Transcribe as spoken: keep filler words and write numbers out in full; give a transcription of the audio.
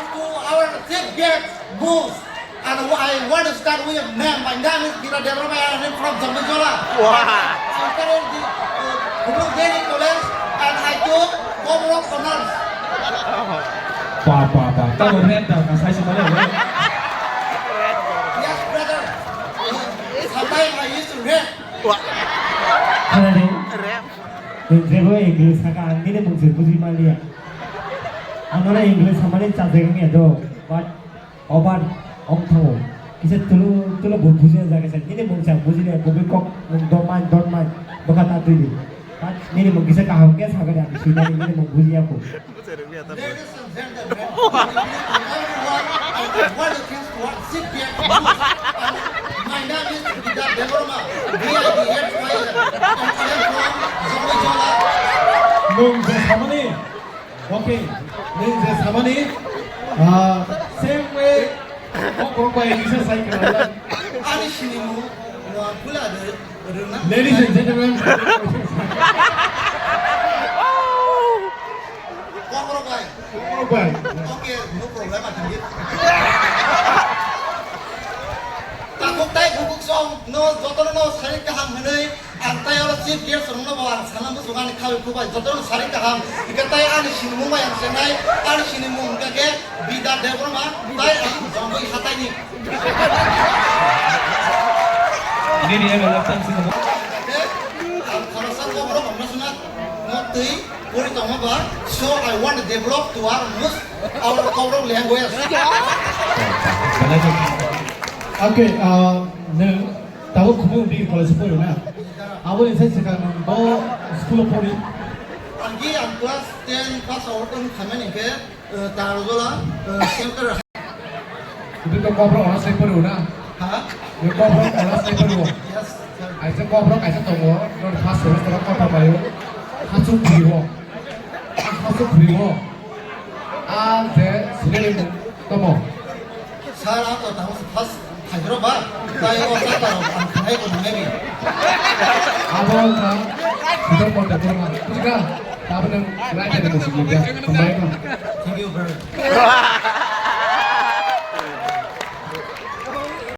To our chief guest, Mus, and I want to start with your name. My name is Kira Debra, I am from Zambujola. Wow. I studied the, uh, Gumuk Devi College, and I took Komrok Honors. Ba, ba, ba. Tamo rap da, na sai sumale, rap. Yes, brother. Uh, sometimes I used to rap. Wah. Khana de? Rap. Nwng jebo English saka, ang nini mung se buji maliya. Ang nono English samani chajak wngya do, but obar ong thango. Kisa tulu, tulu bo buji jaga sa, nini mung sa buji le, bo kok nwng don't mind, don't mind, bokha ta twi di. But nini mung kisa kaham khe sakani, ang sinani nini mung buji ya ko. Ladies and gentlemen, everyone, I want to thanks to our chief guest, Mus. And my name is Bidya Debbarma, B I D H Y M, and I am from Zambujola. Nwng je samani, okay, nwng je samani, ah, same way, kok rok bai kisa sai kha. Ani sinimung, wa pula de. Ladies and gentlemen, Kokborok bai. Kokborok bai. Okay, no problem, I can give. Takhuk tai khukuk song no jotono no sari kaham hwnwi ang tai oro chief guest rokno bo ang sana muchungo ani khawi khubai jotono sari kaham. Hingkhe tai ani sinimung bai ang chengnai, ani sinimung hingkha khe Bidya Debbarma, tai ang Jongoi hataini. Nini ego laptang sini mo. Ang khoroksa kokborok wngna suna no twi pori tongma ba, so I want to develop to our most our kokborok language. Okay, uh, nwng tabuk Khumulwng Degree College pori na? Abo ni sai swkang nwng bo school pori? Ang ki ang class ten pass out wng khaimani khe, uh, Tarjola, uh, center. Ibu to kokborok ono sai pori na? Ha? Ibu kokborok ono sai pori. Yes, sir. Aisa kokborok aisa tongo, non first semester o kokborok bayo. Hachu puriwo. Hachu puriwo. A je sinini tomo. Sir, ang to tamo first hajro ba. Tai o sa ta ang khai ko nai bi. Abo ka. Sudah mau tak kurang. Bukan. Tapi nang raja ni musuh dia. Kembali. Thank you, brother.